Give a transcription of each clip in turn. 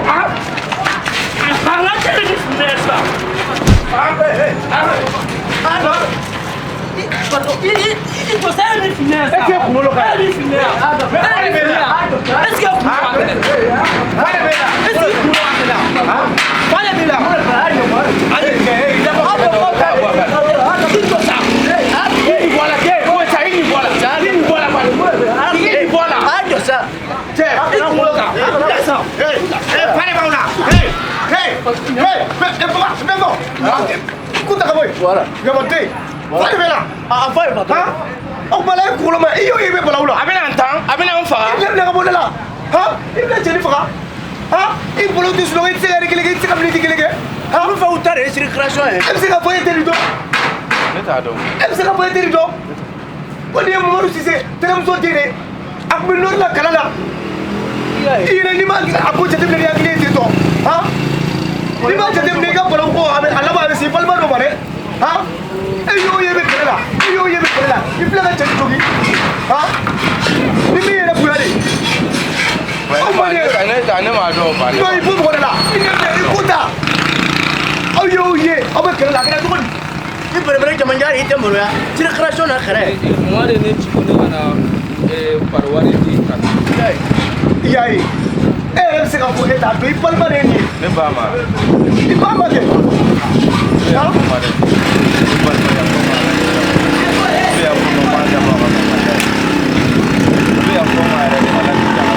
An ka cɛ ni filɛ sisan. I jɔ sa, e ni filɛ sisan. E t'e kunkolo ka E ni filɛ. E ni filɛ. Est-ce que kunkolo ka gɛlɛn? Est-ce que kunkolo ka gɛlɛn? Fa de b'i la. Ayi, I jɔ sa. I nin bɔ a la, k'e ko sa, i nin bɔ a la, i nin bɔ a la, i nin bɔ a la. Cɛ, I kunkolo kan. I sa. Fa de b'aw la. Hey, hey, hey, bɛɛ bɔ, bɛɛ bɔ. Ko ta ka bɔ yen. Ɲamaden, fa de bɛ la. Han? O tuma la e kunkolo ma, i y'o ye i bɛ balawu la. A bɛna n tan, a bɛna n faga. I bɛna minɛ ka bɔ ne la. Han? I bɛna cɛnin faga. Han? I bolo tɛ sunɔgɔ, i tɛ se ka ɛri kelen kɛ, i tɛ se ka miniti kelen kɛ. Han? Olu fɛ u ta de ye circulation ye. E bɛ se ka fɔ e tɛ nin dɔn. Ne t'a dɔn. E bɛ se ka fɔ e tɛ nin dɔn. Ko nin ye Mamadu Sise tɛnɛmuso den de ye. A tun bɛ nɔri la kalan na. I yɛrɛ n'i ma a ko jateminɛ ni hakili ye ten tɔ. Han? N'i ma jateminɛ i ka balawu ko a bɛ a laban a bɛ se i balima dɔ ma dɛ. Han? E y'o ye bɛ kɛlɛ la, e y'o ye bɛ kɛlɛ la, i filɛ ka cɛnin jogin. Han? Ni min yɛrɛ bonya de. Aw ma ne Ne ta, ne m'a dɔn ba. Non, i bɔ mɔgɔ de la. I ɲɛ bɛ i ko ta. Aw y'o ye, aw bɛ kɛlɛ la, a kɛra cogo di? I belebele jamanjan i tɛ maloya. Circulation na kɛrɛ. Mama de ne ci ko ne ka na pari wari di ka na. I y'a ye. E yɛrɛ bɛ se k'a fɔ e t'a dɔn, i balima de ye nin ye. Ne ba ma. I ba ma kɛ. Ne y'a fɔ ma dɛ. Ne balima yafa ma ala de kama. Ne bɛ yafa ma, n b'a dabɔ a kama walayi. Ne bɛ yafa ma yɛrɛ de ala de kama.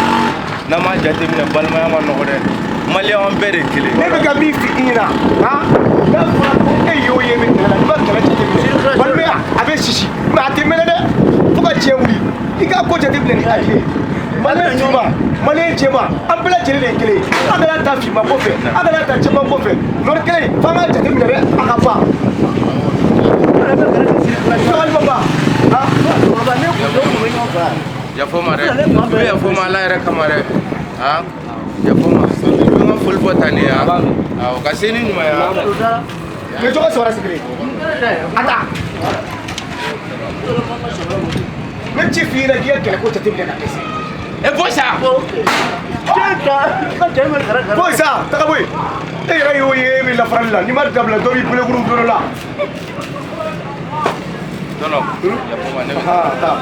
N'an m'a jateminɛ balimaya ma nɔgɔ dɛ. Maliyɛn an bɛɛ de ye kelen. Ne bɛ ka min f'i ɲɛna, han, n'a fɔra ko e y'o ye bɛ kɛlɛ la, n'i ma kɛlɛ jateminɛ, balimaya a bɛ sisi, mais a tɛ mɛnɛ dɛ, fo ka diɲɛ wuli. I k'a ko jateminɛ ni hakili ye. Maliyɛn finman, maliyɛn jɛman, an bɛɛ lajɛlen de ye kelen ye. An kana ta finman ko fɛ, an kana ta jɛman ko fɛ. Nɔri kelen in, f'an k'a jateminɛ dɛ, a ka ban. Sabali baba, han. Yafa ma dɛ. I bɛ yafa ma ala yɛrɛ kama dɛ. Han? Yafa ma. I bɛ n ka foli fɔ tan de ya. Awɔ, ka se ni ɲuman ye. Nin ye jɔgɔ sabara sigilen ye. A ta. Ne ci f'i ɲɛna k'i ka kɛlɛko jateminɛ ka dɛsɛ. E bɔ sa. Bɔ yen sa, taga bɔ yen. E yɛrɛ y'o ye e bɛ lafarali la, n'i ma dabila dɔ b'i bolokuru don dɔ la. Non, non. Yafa ma ne bɛ Taa.